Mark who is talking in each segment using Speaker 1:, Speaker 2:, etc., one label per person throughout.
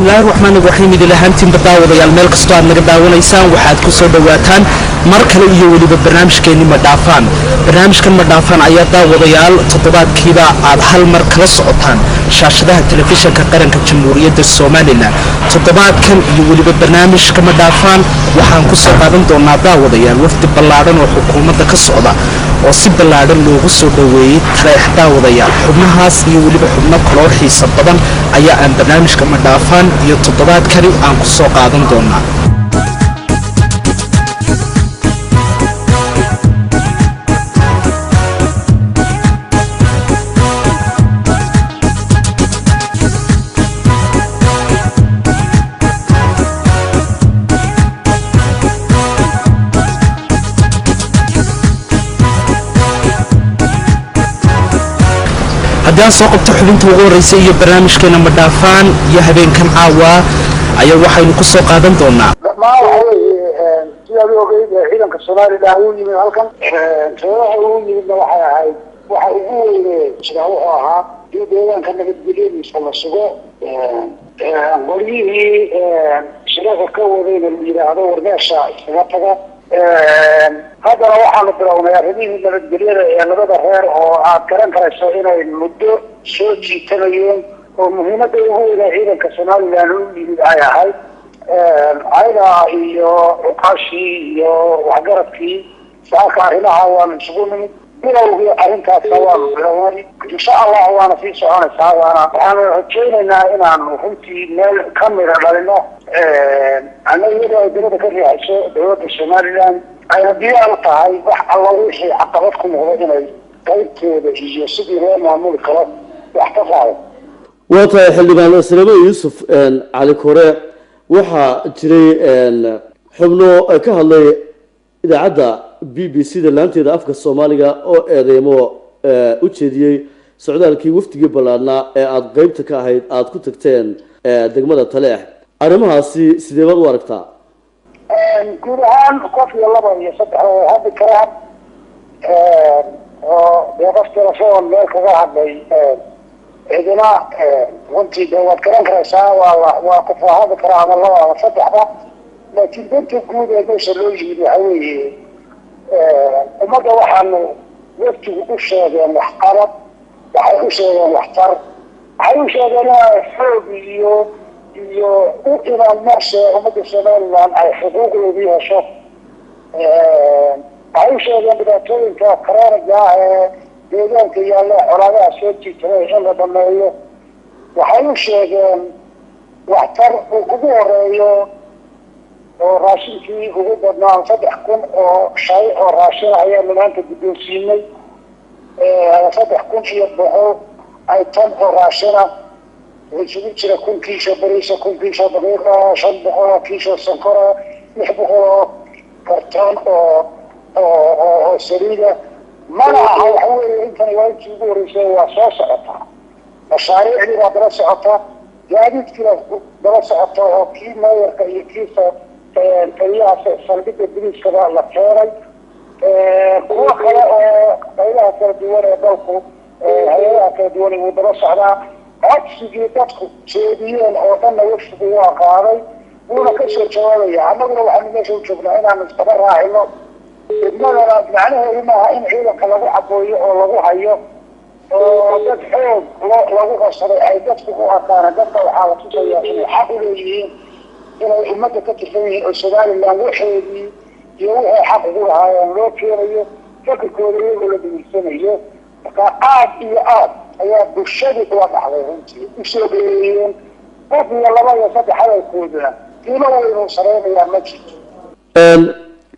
Speaker 1: Bismillaahi raxmaani raxiim. Idil ahaantiinba daawadayaal, meel kastoo aad naga daawanaysaan, waxaad ku soo dhowaataan mar kale iyo weliba barnaamijkeenni Ma Dhaafaan. Barnaamijkan Ma Dhaafaan ayaa, daawadayaal, toddobaadkiiba aad hal mar kala socotaan shaashadaha Telefishinka Qaranka Jamhuuriyadda Somaliland. Toddobaadkan iyo weliba barnaamijka Ma Dhaafaan waxaan ku soo qaadan doonaa, daawadayaal, wafdi ballaadhan oo xukuumadda ka socda oo si ballaadhan loogu soo dhoweeyey Taleex. Daawadayaal, xubnahaas iyo weliba xubno kaloo xiisa badan ayaa aan barnaamijka Ma Dhaafaan iyo toddobaadkani aan ku soo qaadan doonaa. Haddii aan soo qabto xubinta ugu horreysa iyo barnaamijkeena Ma Dhaafaan iyo habeenkan caawa ayaa waxaynu ku soo qaadan doonaa.
Speaker 2: Dhammaan waxa weeye, sidaad u ogeyd, ciidanka Somaliland uu yimid halkan. Sababaha uu yimidna waxay ahayd, waxa ugu weyne jira wuxuu ahaa in deegaanka nabadgelyadiisa la sugo, qolyihii shirarka ka wadayna la yidhaahdo war meesha iskaga taga. Haddana waxaanu bilownay arrimihii nabadgelyada ee labada reer oo aad garan karayso inay muddo soo jiitanayeen, oo muhiimadda ugu weyna ciidanka Somaliland u yimid ay ahayd. Ayaga iyo cuqaashii iyo waxgaradkii saaka arrimaha waanu isugu nimid. Bilowgii arrintaasna waanu bilownay, insha Allah waana sii soconaysaa, waana waxaanu rajaynaynaa inaanu runtii meel kamida dhalino. Anna iyadoo ay dowladda ka riixayso, dowladda Somaliland ayna diyaar u tahay wax alla wixii caqabad ku noqdo inay qaybteeda iyo sidii loo maamuli karo wax ka qaado.
Speaker 3: Waa tahay, xildhibaan Salema Yuusuf Cali Kore. Waxaa jiray xubno ka hadlay idaacadda BBC da laanteeda afka Soomaaliga oo eedeymo u jeediyey socdaalkii wafdigii ballaadhnaa ee aada qeybta ka ahayd aada ku tagteen degmada Taleex. Arrimahaasi sidee baad u aragtaa?
Speaker 2: Guud ahaan qof iyo laba iyo saddex way hadli karaan, oo dee qof telefoon meel kaga hadlay cidina runtii dee waad garan karaysaa, waa waa qof waa hadli karaa ama laba ama saddexba. Laakiin danta guud ee meesha loo yimid waxa weeye, ummadda waxaanu waftigu u sheegeen waxqabad, waxay u sheegeen waxtar, waxay u sheegeen inay xoog iyo u imaan meesha ummadda Somaliland ay xuquuqdoodii hesho. Waxay u sheegeen dhibaatooyinka chronic-ga ah ee deegaanka yaalla, colaadaha soo jiitaday in la dhameeyo. Waxay u sheegeen waxtar uu ugu horeeyo oo raashinkii ugu badnaa, 3000 oo shay oo raashin ayaanu maanta guddoonsiinay, 3100 ay tan oo raashina oo isugu jira 1000 kiisho bariisa, 1000 kiisho daqiiqa, 500 oo kiisho sonkora, 600 oo kartoon oo saliida. Mana aha, waxa weeye intani waa intii ugu horreysay, waa soo socotaa. Mashaariicdii baa daba socota, gaadiidkii baa daba socota, oo kii mayorka iyo kii taliyaha saldhigga boliiskaba la keenay, kuwo kale oo qaybaha kala duwan ee dalku, hay-adaha kala duwan wuu daba socdaa. Codsigii dadku jeediyeen oo dhanna wafdigu waa qaaday, wuuna kasoo jawaabaya. Annaguna waxaanu meesha u joognaa inaanu isdaba raacino degmadana. Macnaheedu maaha in ciidanka lagu cabooyo oo lagu hayo oo dad xoog lagu qabsaday ay dadku u arkaan. Dadka waxaa la tusayaa inay xaq u leeyihiin, inay ummadda ka tirsan yihiin, oo Somaliland waxeedii iyo wixii xaq ugu lahaayeen loo keenayo, fakirkooda iyagoo la degeysanayo. Marka aad iyo aad ayaa bulshadii uga dhacday runtii usoo dheereeyeen. Qof iyo laba iyo saddex hadalkooduna qiimo weyn uu sareynayaa ma jirto.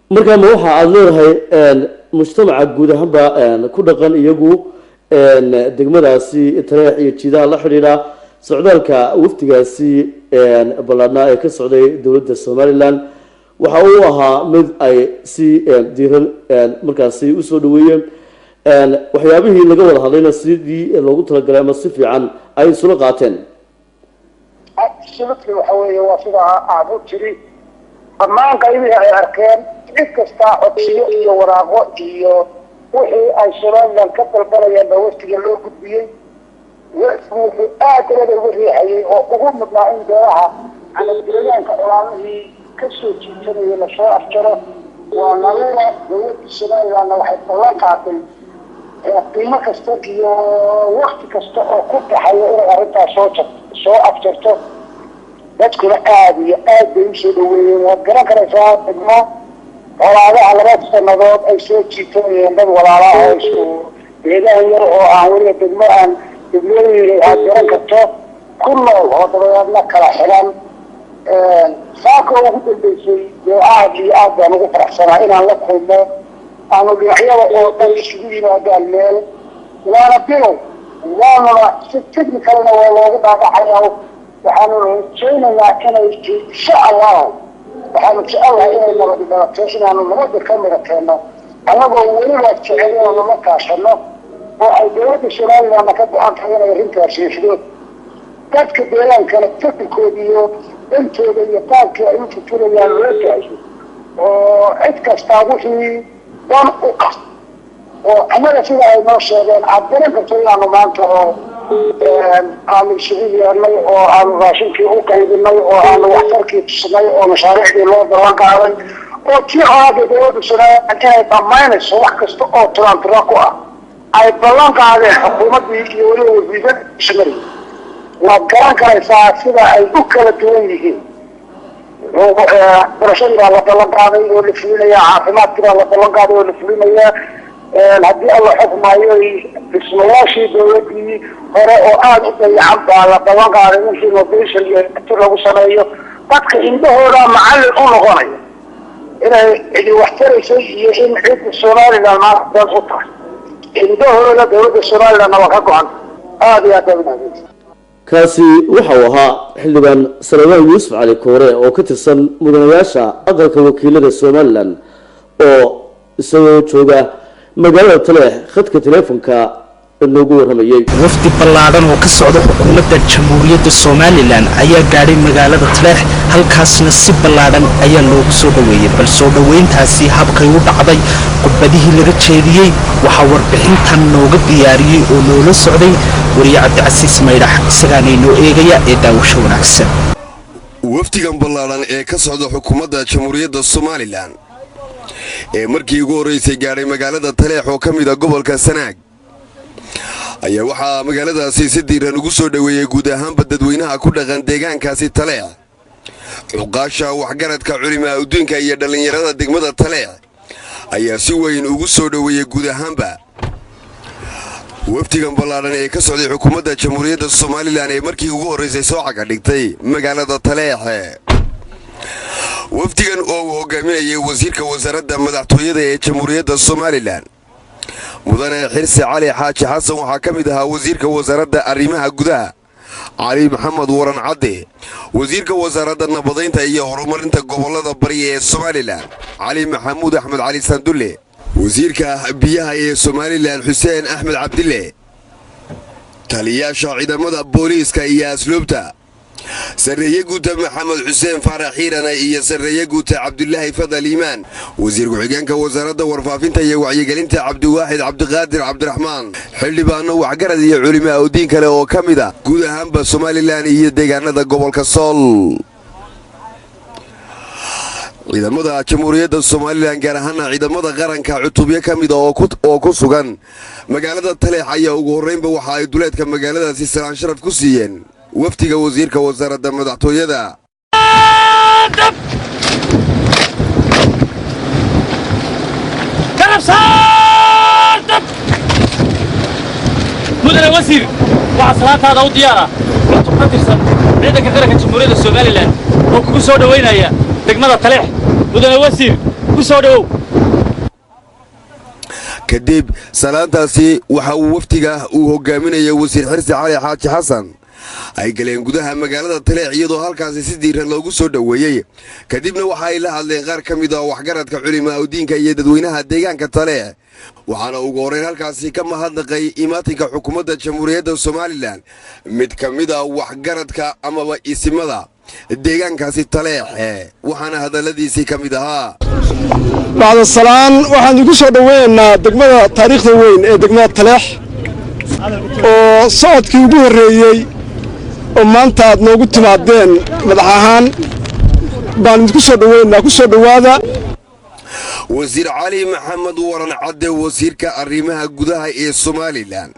Speaker 3: Markaa ma waxa aada leedahay mujtamaca guud ahaanba ku dhaqan iyagu degmadaasi Taleex iyo jiidaha la xidhiidha socdaalka wafdigaasi ballaadhnaa ee ka socday dowladda Somaliland waxa uu ahaa mid ay si diiran markaasi usoo dhaweeyeen, waxyaabihii laga wada hadlayna sidii loogu talagalay ama si fiican ay isula qaateen?
Speaker 2: Absolutely, waxa weeye waa sidaa aada u tiri. Dhammaan qaybihii ay arkeen, cid kastaa codsiyo iyo waraaqo iyo wixii ay Somaliland ka dalbanayeen baa waftiga loo gudbiyey. Wuxuu aad dabada ugu riixayay oo ugu mudnaa in beeraha ama deegaanka colaadihii ka soo jiitanaya lasoo afjaro. Waa naruura. Dowladda Somalilandna waxay ballan qaatay qiimo kasta iyo wakti kasta oo ku baxayo inay arrintaas soo afjarto. Dadkuna aada iyo aad bay usoo dhaweeyeen. Waad garan karaysaa degmo colaadaha 2 sanadood ay soo jiitanayeen, dad walaalaha oo isku deegaan yar oo aan weliba degmo aan degmooyin aad garan karto ku nool oo dabadeedna kala xilan. Saaka ugu dambeysay dee aada iyo aad baan ugu faraxsanaa inaan la kulmo, aanu dhinacyada oo dhan isugu yimaadaan meel. Waana bilow, waanuna si technicalna waa loogu dhaadhacayaa. Waxaanu rajaynaynaa inay, insha Allahu, waxaanu jecelnahay inay nabadi dhalato, inaanu nabada ka mida keenno, annagoo weliba jecel inaanu la kaashano oo ay dowladda Somalilandna ka go-an tahay inay arrintaas yeeshdo. Dadka deegaankana fikirkooda iyo dantooda iyo qaabkii ay u fikirayaan loo daayo, oo cid kastaa wixii dan u ah oo annaga sida ay noo sheegeen aad garan karto inaanu maanta oo aanu isugu yeernay oo aanu raashinkii u qaybinay oo aanu waxtarkii tusnay oo mashaariicdii loo ballan qaaday oo tii colaada dowladda Somaliland inay dhammaynayso wax kasta oo turaantura ku ah ay ballan qaadeen xukuumaddii iyo weliba wasiirada Somaliya. Waad garan karaysaa sida ay u kala duwan yihiin. Barashadii baa la ballan qaaday oo la fulinaya, caafimaadkii baa la ballan qaaday oo la fulinaya, haddii Alla xukmaayo dhismayaashii dowladii hore oo aada u dayacan baa la ballan qaaday in renovation iyo ti lagu sameeyo. Dadka indhahooda macallin u noqonaya inay cidi wax taraysay iyo in cidda Somaliland maanta dan u tahay indhahooda. Dowladda Somalilandna waa ka go-an. Aada iyo aad baa umahadsantahay.
Speaker 3: Kaasi waxa uu ahaa xildhibaan Salawaan Yuusuf Cali Koore oo ka tirsan mudanayaasha aqalka wakiilada Somaliland oo isagoo jooga magaalada Taleex khadka teleefonka noogu warramayay.
Speaker 1: Wafdi ballaadhan oo ka socda xukuumadda Jamhuuriyadda Somalilan ayaa gaadhay magaalada Taleex, halkaasna si ballaadhan ayaa loogu soo dhoweeyey. Bal soo dhoweyntaasi habkay u dhacday, khudbadihii laga jeediyey, waxaa warbixintan nooga diyaariyey oo noola socday wariye Cabdicasiis Maydhax, isagaana inoo eegaya ee daawasho wanaagsan.
Speaker 4: Wafdigan ballaadhan ee ka socda xukuumadda Jamhuuriyadda Somalilan ee markii ugu horraysay gaadhay magaalada Taleex oo ka mid a gobolka Sanaag ayaa waxaa magaaladaasi si diiran ugu soo dhoweeyey guud ahaanba dadweynaha ku dhaqan deegaankaasi Taleex. Cuqaasha, waxgaradka, culimaa udiinka iyo dhallinyarada degmada Taleex ayaa si weyn ugu soo dhoweeyey guud ahaanba wafdigan ballaadhan ee ka socday xukuumadda Jamhuuriyadda Somalilan ee markii ugu horraysay soo caga dhigtay magaalada Taleex. Wafdigan oo uu hogaaminayay wasiirka wasaaradda madaxtooyada ee Jamhuuriyadda Somalilan, mudane Xirsi Cali Xaaji Xasan, waxaa ka mid ahaa wasiirka wasaaradda arrimaha gudaha Cali Maxamed Waran Cadde, wasiirka wasaaradda nabadaynta iyo horumarinta gobollada bari ee Somalilan Cali Maxamuud Axmed Cali Sandulle, wasiirka biyaha ee Somalilan Xuseen Axmed Cabdille, taliyaasha ciidamada booliiska iyo asluubta, sarreeye guuta Maxamed Xuseen Faarax Xiirane iyo sarreeye guuta Cabdulaahi Fadal Iimaan, wasiir ku-xigeenka wasaaradda warfaafinta iyo wacyigelinta Cabdiwaaxid Cabdiqaadir Cabdiraxmaan, xildhibaano, waxgarad iyo culimaa udiin kale oo ka mid a guud ahaanba Somalilan iyo deegaanada gobolka Sool. Ciidamada Jamhuuriyadda Somalilan, gaar ahaana ciidamada qaranka cutubyo ka mida oo ku sugan magaalada Taleex, ayaa ugu horraynba waxa ay duleedka magaaladaasi salaan sharaf ku siiyeen wafdiga wasiirka wasaaradda madaxtooyada.
Speaker 5: Mudane wasiir, waxaa salaantaada u diyaara cutub ka tirsan ciidanka qaranka Jamhuuriyadda Somalilan oo kugu soo dhowaynaya degmada Taleex. Mudane wasiir, ku soo dhowow.
Speaker 4: Kadib salaantaasi waxa uu wafdiga uu hogaaminaya wasiir Xirsi Cali Xaaji Xasan ay galeen gudaha magaalada Taleex, iyadoo halkaasi si diiran loogu soo dhoweeyey. Kadibna waxa ay la hadleen qaar ka mid ah waxgaradka, culimaa udiinka iyo dadweynaha deegaanka Taleex, waxaana ugu horrayn halkaasi ka mahadnaqay imaatinka xukuumadda Jamhuuriyadda Somalilan mid ka mid a waxgaradka amaba isimada deegaankaasi Taleex, waxaana hadalladiisii ka mid ahaa:
Speaker 6: Bacda salaan, waxaan igu soo dhoweynaynaa degmada taariikhda weyn ee degmada Taleex. Oo socodkii ugu horreeyey oo maanta aad noogu timaadeen madax ahaan baan idinku soo dhoweynaa. Ku soo dhowaada.
Speaker 4: Wasiir Cali Maxamed Waran Cadde, wasiirka arrimaha gudaha ee Somalilan,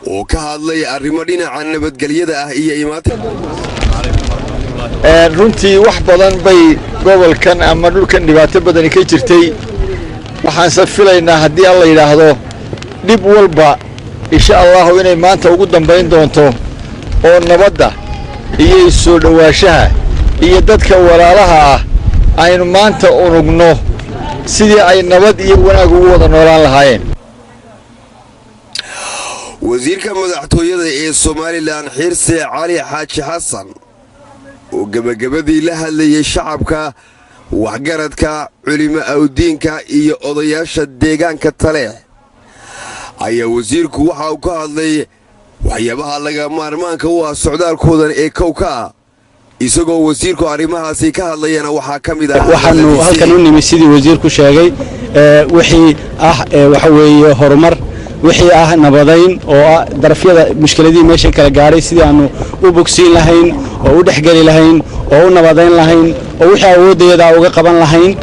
Speaker 4: oo ka hadlay arrimo dhinaca nabadgelyada ah iyo imaata
Speaker 7: Runtii wax badan bay gobolkan ama dhulkan dhibaato badani ka jirtay. Waxaanse filaynaa, haddii Alla yidhaahdo, dhib walba insha Allahu inay maanta ugu dambayn doonto, oo nabadda iyo isoo dhowaanshaha iyo dadka walaalaha ah aynu maanta unugno sidii ay nabad iyo wanaag ugu wada noolaan lahaayeen.
Speaker 4: Wasiirka madaxtooyada ee Somalilan, Xirse Cali Xaaji Xasan, oo gebagabadii la hadlayay shacabka, waxgaradka, culimo awdiinka iyo odayaasha deegaanka Taleex, ayaa wasiirku waxa uu ka hadlay waxyaabaha laga maarmaanka u ah socdaalkoodan ee kow ka ah. Isagoo wasiirku arrimahaasi ka hadlayana waxaa ka mid ah
Speaker 8: Waxaanu halkan u nimi, sidii wasiirku sheegay, wixii ah waxa weeye horumar, wixii ah nabadayn, oo ah darafyada mushkiladihii meesha kala gaadhay sidii aanu u bogsiin lahayn oo u dhexgeli lahayn oo u nabadayn lahayn oo wixii awoodayada uga qaban lahayn,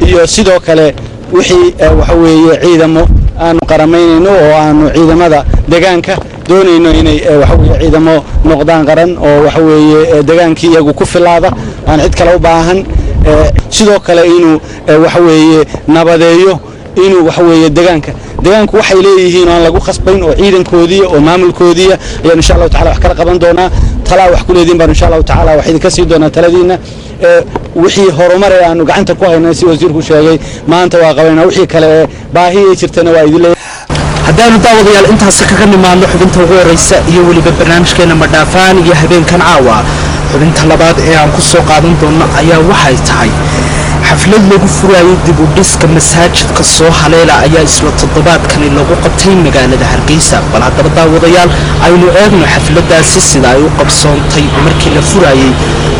Speaker 8: iyo sidoo kale wixii waxa weeye ciidamo aanu qaramaynayno oo aanu ciidamada deegaanka doonayno inay waxa weeye ciidamo noqdaan qaran oo waxa weeye degaankii iyagu ku filaada, aan cid kale u baahan. Sidoo kale inuu waxa weeye nabadeeyo, inuu waxa weeye degaanka, degaanku waxay leeyihiin oo aan lagu khasbayn, oo ciidankoodiiya oo maamulkoodiiya ayaan insha Allahu tacala wax kala qaban doonaa. Talaa wax ku leediin baan insha Allahu tacala wax idinka sii doonaa taladiinna. Wixii horumar ee aanu gacanta ku haynay, si wasiirku sheegay, maanta waa qabanaa. Wixii kale ee baahi ay jirtana waa idin leeyahay.
Speaker 1: Haddaanu daawadayaal intaasi kaga nimaadno xubinta ugu horeysa iyo weliba barnaamijkeena Madhaafaan iyo habeenkan caawa, xubinta labaad ee aan ku soo qaadan doono ayaa waxay tahay xaflad lagu furayay dib u dhiska masaajidka Soo Haleela ayaa isla toddobaadkani lagu qabtay magaalada Hargeysa. Bal haddaba daawadayaal, aynu eegno xafladaasi sida ay u qabsoontay markii la furayay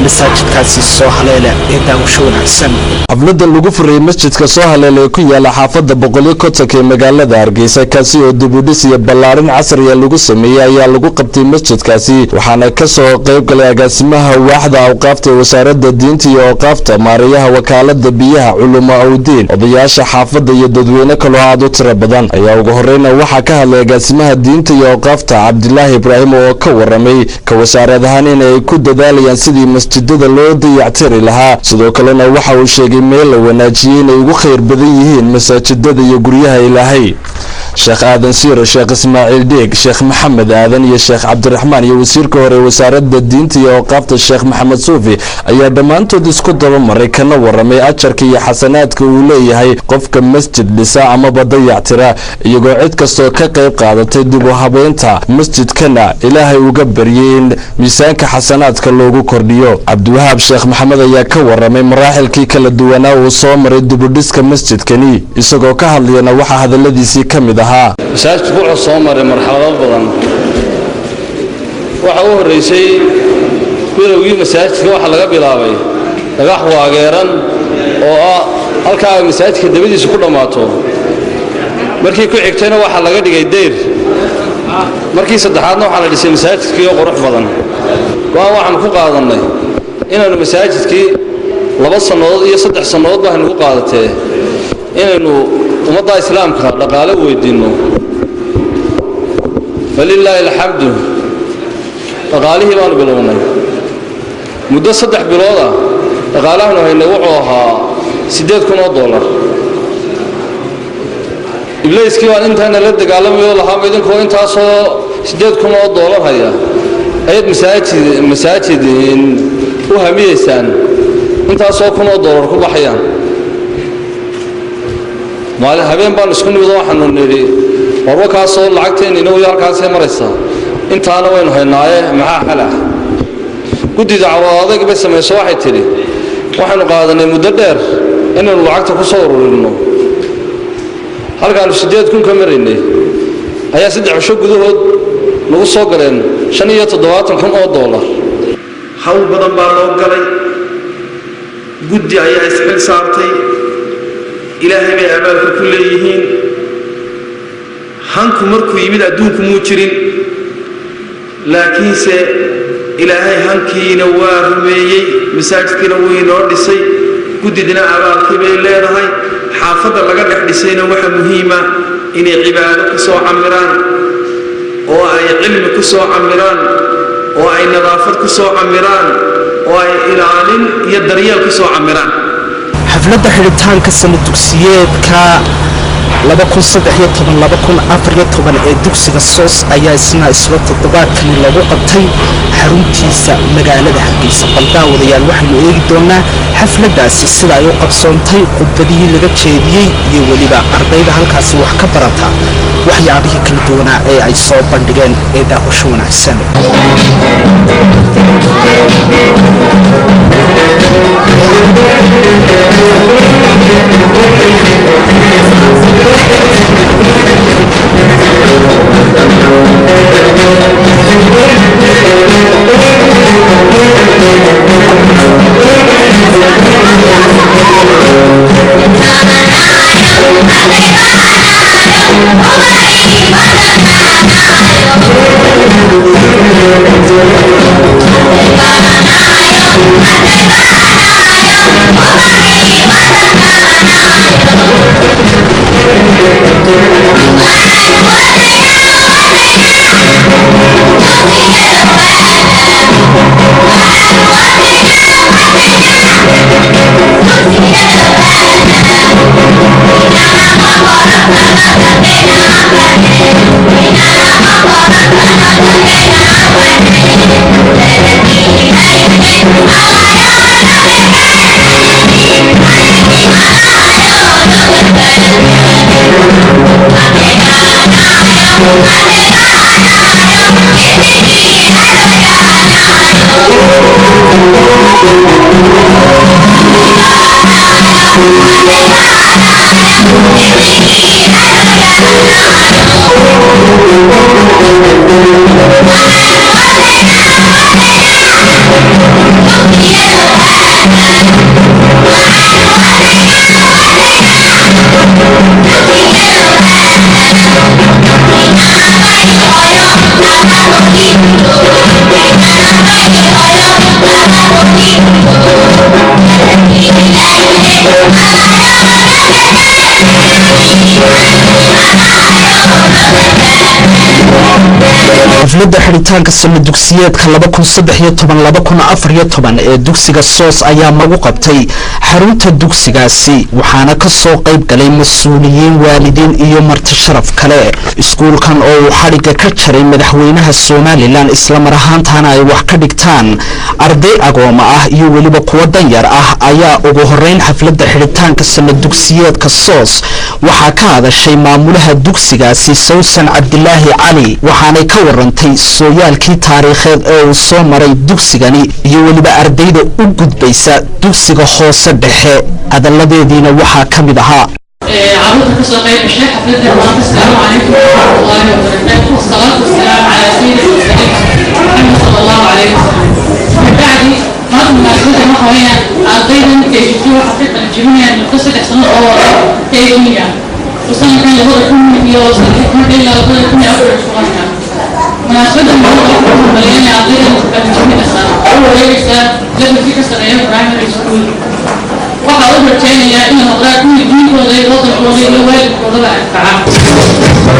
Speaker 1: masaajidkaasi Soo Haleela ee daawasho wanaagsan.
Speaker 9: Xafladda lagu furayay masjidka Soo Haleela ee ku yaala xaafadda 150-ka ee magaalada Hargeysa, kaasi oo dib u dhis iyo ballaarin casriya lagu sameeyey, ayaa lagu qabtay masjidkaasi. Waxaana ka soo qayb galay agaasimaha waaxda awqaafta ee Wasaaradda Diinta iyo Awqaafta, maareeyaha Wakaalada Biyaha, culimo awdiin, odayaasha xaafadda iyo dadweyne kaloo aad u tiro badan. Ayaa ugu horeyna waxaa ka hadlay agaasimaha Diinta iyo Awqaafta, Cabdilaahi Ibraahim, oo ka waramay ka wasaarad ahaan in ay ku dadaalayaan sidii masjidada loo dayactiri lahaa. Sidoo kalena waxa uu sheegay meel la wanaajiyey inay ugu khayr badan yihiin masaajidada iyo guryaha Ilaahay. Sheekh Aadan Siiro, Sheekh Ismaaciil Dheeg, Sheekh Maxamed Aadan iyo Sheekh Cabdiraxmaan iyo wasiirka hore Wasaaradda Diinta iyo Awqaafta, Sheekh Maxamed Suufi, ayaa dhammaantood isku dabamaray kana waramay ajarka iyo xasanaadka uu leeyahay qofka masjid dhisa amaba dayactira, iyagoo cid kastoo ka qayb qaadatay dib u habeynta masjidkana Ilaahay uga baryay in miisaanka xasanaadka loogu kordhiyo. Cabdiwahaab Sheekh Maxamed ayaa ka waramay maraaxilkii kala duwanaa uu soo maray dibudhiska masjidkani. Isagoo ka hadlayana waxaa hadaladiisii ka mid ahaa:
Speaker 10: Masaajidku wuxuu soo maray marxalado badan. Waxa u horraysay bilowgii masaajidka waxaa laga bilaabay dhagax waageeran oo ah halkaa ay masaajidka dabadiisu ku dhammaato. Markii ku xigtayna waxaa laga dhigay deyr. Markii saddexaadna waxaa la dhisay masaajidkii oo qurux badan. Go'aan waxaanu ku qaadannay inaannu masaajidkii 2 sannadood iyo 3 sannadood ba haynu ku qaadatee inaynu ummadda islaamka dhaqaale weydiinno. Falilaahi alxamdu, dhaqaalihii baanu bilownay muddo 3 bilood ah. Dhaqaalahanu haynay wuxuu ahaa $8,000. Ibliiskii baan intaana la dagaalamayo lahaaba, idinkoo intaasoo $8,000 haya ayaad masaajid u hamiyeysaan, intaasoo kun oo dollar ku baxayaan. Maalin habeen baan isku nimid oo waxaanu nidhi, warba kaasoo lacagteenina way halkaasay maraysaa, intaana waynu haynaaye, maxaa xal ah? Guddida calool adag bay samayso. Waxay tidhi, waxaynu qaadanay muddo dheer inaynu lacagta ku soo ururinno. Halkaannu 8,000 ka maraynay ayaa 3 cisho gudahood nagu soo galeen $75,000.
Speaker 11: Hawl badan baa loo galay, guddi ayaa isxil saartay. Ilaahay bay abaalka ku leeyihiin. Hanku markuu yimid adduunku muu jirin, laakiinse Ilaahay hankiina waa rumeeyey, masaajidkiina wuu inoo dhisay. Guddidina abaalkii bay leedahay. Xaafadda laga dhex dhisayna waxa muhiima inay cibaado ku soo camiraan, oo ay cilmi ku soo camiraan, oo ay nadaafad ku soo camiraan, oo ay ilaalin iyo daryeel ku soo camiraan.
Speaker 1: Xafladda xidhitaanka sanad dugsiyeedka ee dugsiga SOS ayaa isna isla toddobaadkani lagu qabtay xaruntiisa magaalada Hargeysa. Bal daawadayaal, waxaynu eegi doonaa xafladdaasi sida ay u qabsoontay, khudbadihii laga jeediyey iyo weliba ardayda halkaasi wax ka barata waxyaabihii kala duwanaa ee ay soo bandhigeen ee daawasho wanaagsan. Xafladda xidhitaanka sanad dugsiyeedka ee dugsiga SOS ayaa lagu qabtay xarunta dugsigaasi, waxaana ka soo qayb galay mas-uuliyiin, waalidiin iyo marti sharaf kale. Iskuulkan oo uu xadhigga ka jaray madaxweynaha Somalilan, islamar ahaantaana ay wax ka dhigtaan arday agooma ah iyo weliba kuwo danyar ah, ayaa ugu horeyn xafladda xidhitaanka sanad dugsiyeedka SOS waxaa ka hadashay maamulaha dugsigaasi, Sawsan Cabdilaahi Cali, waxaanay ka warantay sooyaalkii taariikheed ee uu soo maray dugsigani iyo weliba ardayda u gudbaysa dugsiga hoose dhexe. Hadalladeediina waxaa ka mid ahaa:
Speaker 12: Caruurta kasoo qayb gashay xafladda maanta, asalaamu calaykum waraxmatullaahi wabarakaatu, wasalaatu wasalaamu calaa sayyidi mursaliin Maxamed sala Allahu calayhi wasalam. Kabacdi, maanta munaasabaddan waxa weeyaan ardaydan KG2 waxaa ka qalinjebinayaan muddo 3 sano oo KG ah, sanadkan 2013 ilaa 2014-ka. Munaasabaddan maanta waxaa ku hambalyeynaya ardaydan qalinjebinaysa u wareegaysa levelkii ka sarreeya primary school. Waxaa u rajaynayaa inay noqdaan kuwii diinkooda iyo waddankooda iyo waalidkoodaba anfaca.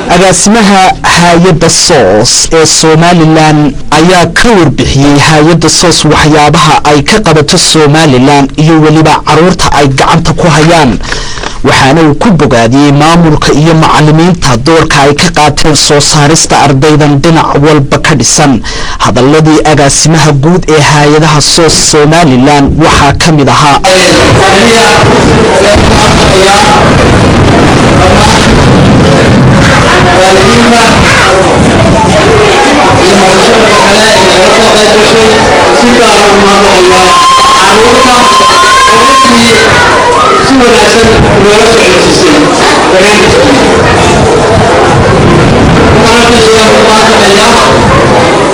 Speaker 1: Agaasimaha hay-adda SOS ee Somalilan ayaa ka warbixiyey hay-adda SOS waxyaabaha ay ka qabato Somalilan iyo weliba caruurta ay gacanta ku hayaan, waxaana uu ku bogaadiyey maamulka iyo macalimiinta doorka ay ka qaateen soo saarista ardaydan dhinac walba ka dhisan. Hadaladii agaasimaha guud ee hay-adaha SOS Somalilan waxaa ka mid ahaa:
Speaker 13: Waalidiinta iyo marashada kale ee naga soo qayb gashay, si gaar ah u mahadnaqayaa carruurta oo runtii si wanaagsan noola socodsiisay barnaamijkii. Waxaan kaliya u mahadnaqayaa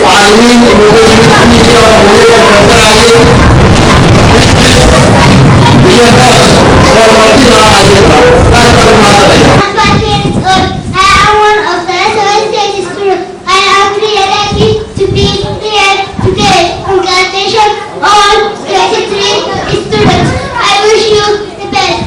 Speaker 13: macallimiin inooga yimid Kenya oo iyaga tababarayay iyo hoos oo martida ah, ayada aad baan u mahadnaqaya.
Speaker 14: 5 years old. I am one of the SOS students. I am really lucky to be here today. Congratulations all 23 students. I wish you the best.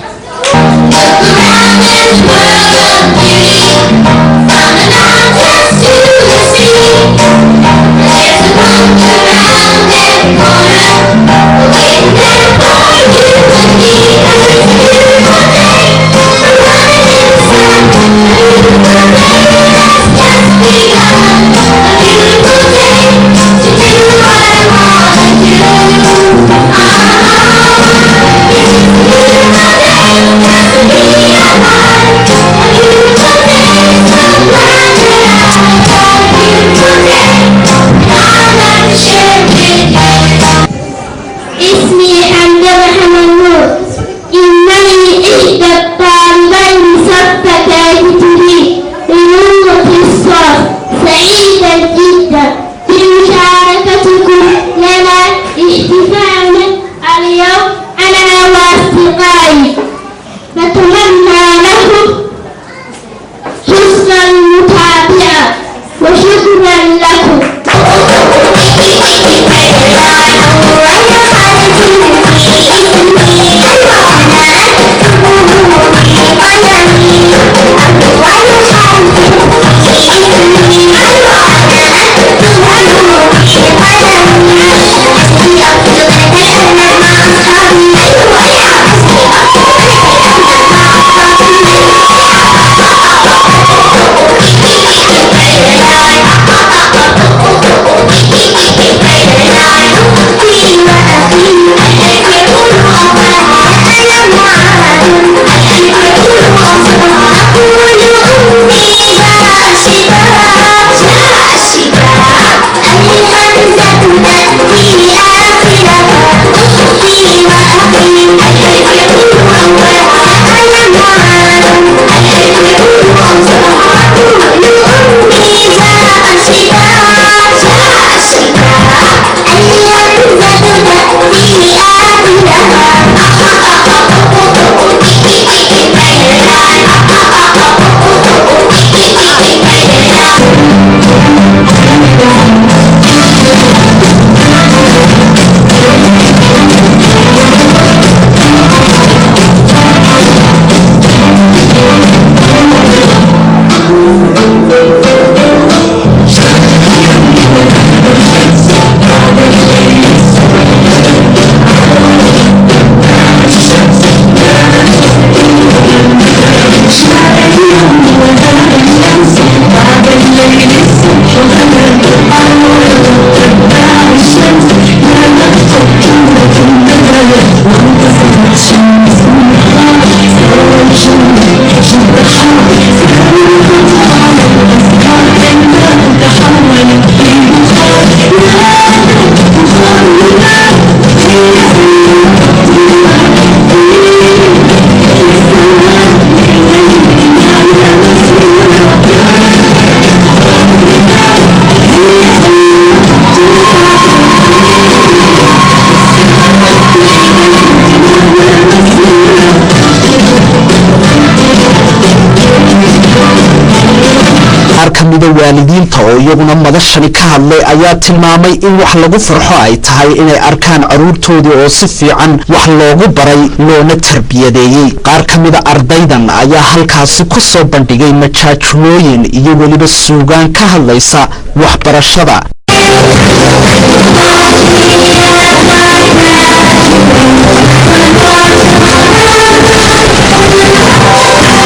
Speaker 1: Qaar ka mida waalidiinta oo iyaguna madashani ka hadlay ayaa tilmaamay in wax lagu farxo ay tahay inay arkaan caruurtoodii oo si fiican wax loogu baray loona tarbiyadeeyey. Qaar ka mida ardaydan ayaa halkaasi ku soo bandhigay majaajulooyin iyo weliba suugaan ka hadlaysa waxbarashada.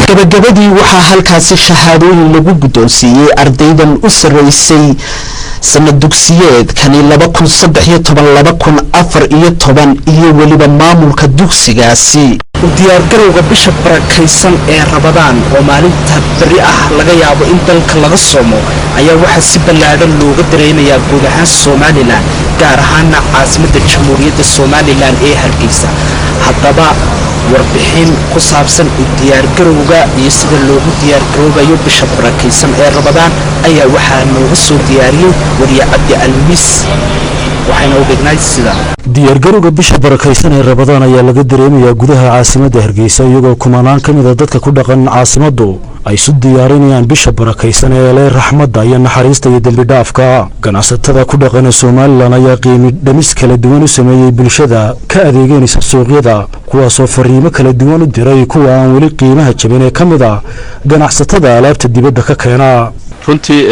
Speaker 1: Gabagabadii, waxaa halkaasi shahaadooyin lagu guddoonsiiyey ardaydan u sarreysay sanad dugsiyeedkani 2013, 2014 iyo weliba maamulka dugsigaasi. U diyaargarowga bisha barakaysan ee Rabadaan oo maalinta beri ah laga yaabo in dalka laga soomo ayaa waxaa si ballaadhan looga dareemayaa guud ahaan Somaliland, gaar ahaana caasimadda Jamhuuriyadda Somaliland ee Hargeysa. Haddaba, warbixin ku saabsan u diyaargarowga iyo sida loogu diyaargaroobayo bisha barakaysan ee Rabadaan ayaa waxaa nooga soo diyaariyey wariye Cabdi Almis, waxayna u dhignayd sida.
Speaker 15: Diyaargarowga bisha barakaysan ee Rabadaan ayaa laga dareemayaa gudaha caasimadda Hargeysa, iyagoo kumanaan ka mida dadka ku dhaqan caasimaddu ay isu diyaarinayaan bisha barakaysan ee leh raxmadda iyo naxariista iyo dembi dhaafka. Ganacsatada ku dhaqan ee Somaliland ayaa qiimi dhamis kala duwan u sameeyey bulshada ka adeeganaysa suuqyada, kuwaasoo fariimo kala duwan u diray kuwa aan weli qiimaha jabin ee ka mid a ganacsatada alaabta dibadda ka keena.
Speaker 10: Runtii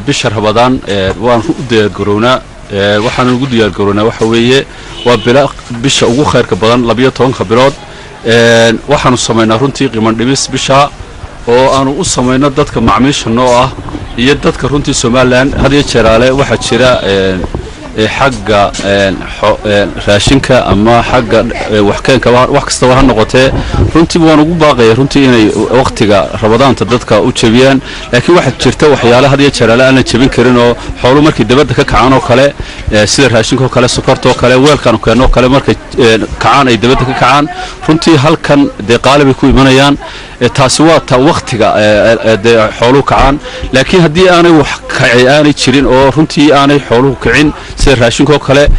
Speaker 10: bisha Rabadaan waan u diyaargarownaa. Waxaan ugu diyaargarownaa waxa weeye waa bila bisha ugu khayrka badan 12-ka bilood. Waxaanu samaynaa runtii qiimo dhimis bisha oo aanu u samayno dadka macmiisha noo ah iyo dadka runtii Somaliland. Had iyo jeeraale waxaa jira xagga raashinka ama xagga waxkeenka, wax kastaba ha noqotee, runtii waan ugu baaqaya runtii inay waqtiga Rabadaanta dadka u jebiyaan. Laakiin waxaa jirta waxyaale had iyo jeeraale aan la jebin karin oo xoolu markay dabadda ka kacaan oo kale, sida raashinka oo kale, sokorta oo kale, weelkaanu keenno oo kale, markay kacaan ay dabadda ka kacaan, runtii halkan dee qaali bay ku imanayaan. Taasi waa ta waqtiga dee xooluhu kacaan. Laakiin haddii aanay wax kacay aanay jirin oo runtii aanay xooluhu kicin sida raashinka oo kale,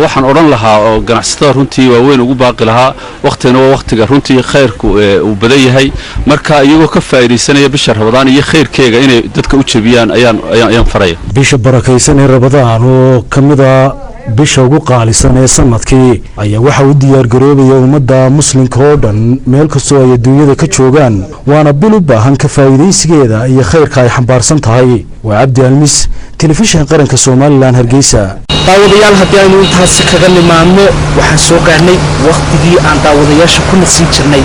Speaker 10: waxaan odhan lahaa oo ganacsatada runtii waaweyn ugu baaqi lahaa, waqtigana waa waqtiga runtii khayrku uu badan yahay. Marka iyagoo ka faa'iidaysanaya bisha Rabadaan iyo khayrkeega inay dadka u jebiyaan ayaan faraya.
Speaker 15: Bisha barakaysan ee Rabadaan oo ka mid a bisha ugu qaalisan ee sanadkii ayaa waxa u diyaargaroobaya ummadda muslimka oo dhan meel kastoo ay adduunyada ka joogaan, waana bil u baahan ka faa'iidaysigeeda iyo khayrka ay xambaarsan tahay. Waa Cabdi Almis, Telefishin Qaranka Somaliland, Hargeysa.
Speaker 1: Daawadayaal, haddii aynu intaasi kaga nimaadno, waxaan soo gaarnay wakhtigii aan daawadayaasha ku nasiin jirnay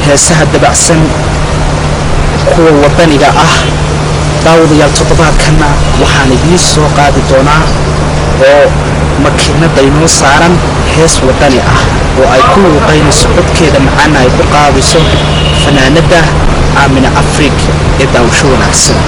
Speaker 1: heesaha dabacsan, kuwa waddaniga ah. Daawadayaal, toddobaadkanna waxaan idiin soo qaadi doonaa oo makiinada inoo saaran hees waddani ah oo ay ku luuqaynayso, codkeeda macaana ay ku qaadayso fanaanadda Aamina Afrig ee daawasho wanaagsan.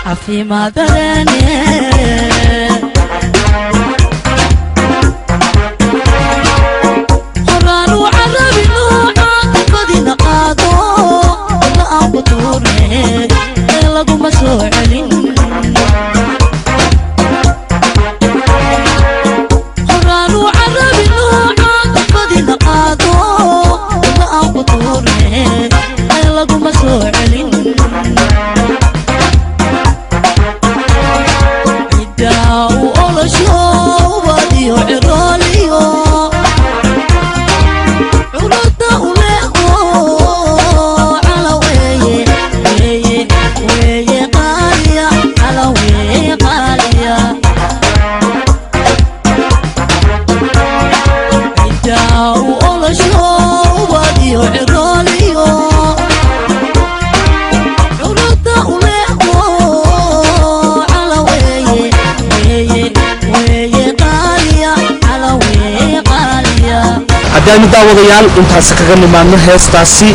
Speaker 16: Caafimaad. U olosho ubadiyo cirooliyo curada uleeqo cala weeye weeye weeye qaaliya cala weeye qaaliya.
Speaker 1: Haddaanu daawadayaal intaasi kaga nimaadno heestaasi,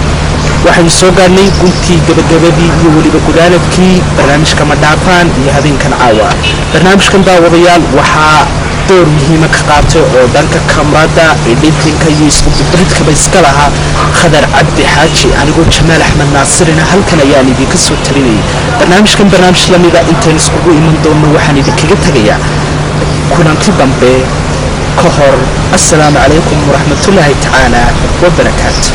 Speaker 1: waxaynu soo gaarnay guntii, gabagabadii iyo weliba gudaanadkii barnaamijka Madhaafaan iyo habeenkan caawa. Barnaamijkan, daawadayaal, waxaa door muhiima ka qaatay oo dhanka kamrada, editing-ka iyo isku dubridkaba iska lahaa Khadar Cabdi Xaaji. Anigoo Jamaal Axmed Naasirina halkan ayaan idinka soo talinayay. Barnaamijkan barnaamij lamida intaynu iskugu iman doonno, waxaan idinkaga tegayaa kulanti dambe. Ka hor, assalaamu calaykum waraxmatullaahi tacaala wabarakaatu.